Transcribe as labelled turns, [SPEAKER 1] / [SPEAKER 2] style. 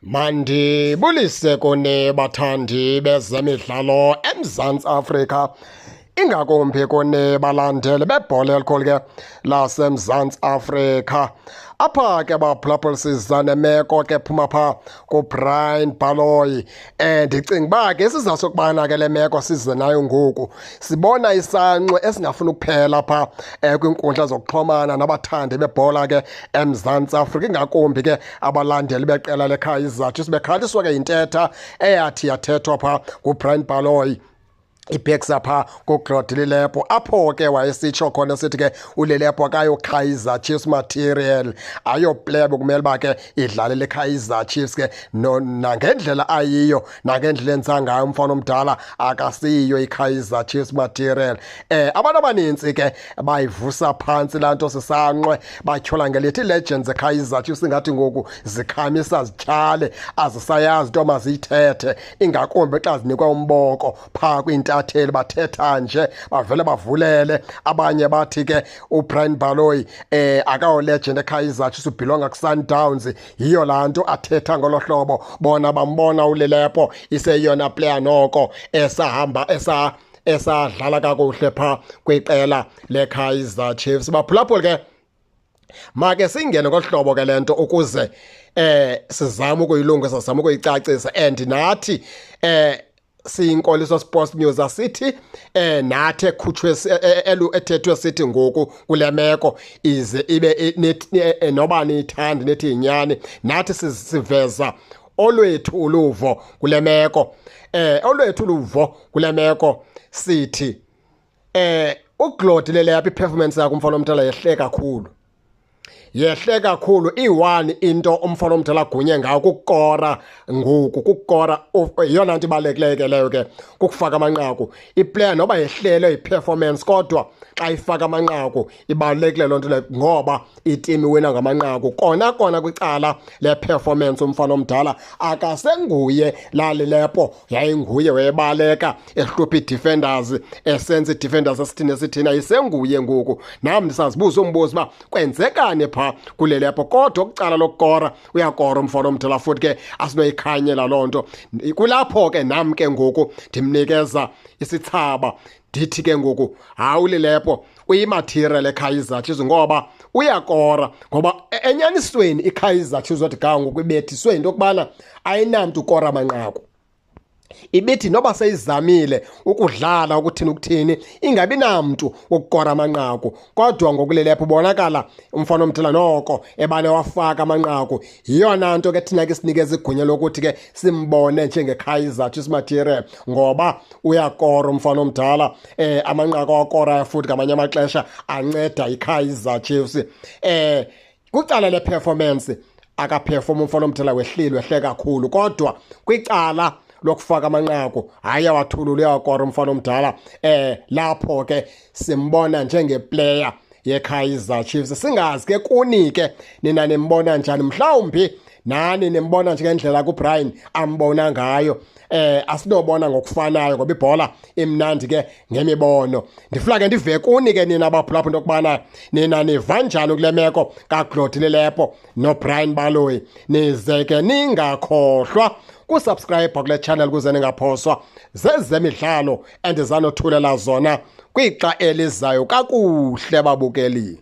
[SPEAKER 1] Mandibulise kuni bathandi bezemidlalo eMzantsi Afrika, ingakumbi kuni balandeli bebhola elikhulu ke laseMzantsi Afrika. Apha ke baphulaphula siza nemeko ke phuma pha kuBrian Baloyi. Ndicinga uba ke isizathu sokubana ke le meko size nayo ngoku, sibona isanxwe esingafuni ukuphela pha kwiinkundla zokuxhomana nabathandi bebhola ke eMzantsi Afrika, ingakumbi ke abalandeli beqela leKaizer Chiefs, bekhaliswa ke yintetha eyathi yathethwa pha nguBrian Baloyi ibhekisa pha kuGlody Lilepo, apho ke wayesitsho khona sithi ke uLilepo akayo Kaizer Chiefs material, ayo player bekumele uba ke idlalele iKaizer Chiefs ke no, nangendlela ayiyo nangendlela enza ngayo umfana omdala akasiyo iKaizer Chiefs material. Abantu abanintsi ke bayivusa phantsi laa nto sisanqwe, batyhola ngelithi ii-legends zeKaizer Chiefs ingathi ngoku zikhamisa zityhale, azisayazi into maziyithethe, ingakumbi xa zinikwa umboko phaa kwiintatheli, bathetha nje bavele bavulele. Abanye bathi ke uBrian Baloyi akawo legend eKaizer Chiefs, ubelonga kuSundowns, yiyo laa nto athetha ngolo hlobo. Bona bambona uLilepo iseyona player noko esahamba esadlala kakuhle phaa kwiqela leKaizer Chiefs. Baphulaphuli ke, make singene ngolu hlobo ke le nto ukuze sizame ukuyilungisa, sizame ukuyicacisa, and nathi siyinkoliso Sports News asithi nathi ekhutshwe ethethwe sithi ngoku kule meko ize ibe noba niyithandi nithi yinyani, nathi siveza olwethu uluvo kule meko. Olwethu uluvo kule meko sithi uGlody Lilepo iperformance yakhe umfana omdala yehle kakhulu, yehle kakhulu. Iyi-one into umfana omdala agunye ngayo kukukora ngoku, kukukora yeyona nto ibalulekileyo ke leyo ke, kukufaka amanqaku. Iplayer noba yehlelwe yi-performance kodwa xa ifaka amanqaku ibalulekile loo nto leyo, ngoba itimu iwina ngamanqaku. Kona kona kwicala le-performance umfana omdala akasenguye laa Lilepo yayinguye, wayebaleka ehlupha ii-defenders, esenza ii-defenders esithini esithini, ayisenguye ngoku. Nam ndisazibuza umbuzo uba kwenzekani phaa kuLilepo, kodwa okucala lokukora uyakora umfana omdala, futhi ke asinoyikhanyela loo nto. Kulapho ke nam ke ngoku ndimnikeza isithsaba, ndithi ke ngoku hayi, uLilepo uyimaterial eKaizer Chiefs ngoba uyakora, ngoba enyanisweni iKaizer Chiefs wathi ga ngoku ibethiswe yinto yokubana ayinamntu ukora amanqaku. Ibithi noba seyizamile ukudlala ukuthini ukuthini ingabi namntu wokukora amanqaku, kodwa ngokuLilepo ubonakala umfana omdala noko ebane wafaka amanqaku. Yiyona nto ke thina ke sinikeza igunya lokuthi ke simbone njengeKaizer Chiefs material, ngoba uyakora umfana omdala, amanqaku awakorayo futhi ngamanye amaxesha anceda iKaizer Chiefs. Kwicala le-performance akaperform umfana omdala, wehlile, wehle kakhulu, kodwa kwicala lokufaka amanqaku hayi awathulula, uyawakora umfana omdala. Lapho ke simbona njengeplayer yeKaizer Chiefs. Singazi ke kuni ke nina nimbona njani, mhlawumbi nani nimbona njengendlela kuBrian ambona ngayo. Asinobona ngokufanayo ngoba ibhola imnandi ke ngemibono. Ndifuna ke ndive kuni ke nina abaphulaphula into yokubana nina niva njani kule meko kaGlody Lilepo noBrian Baloyi. Nize ke ningakhohlwa kusubscribe kule channel ukuze ningaphoswa zezemidlalo endizanothulela zona kwixa elizayo. Kakuhle babukeli.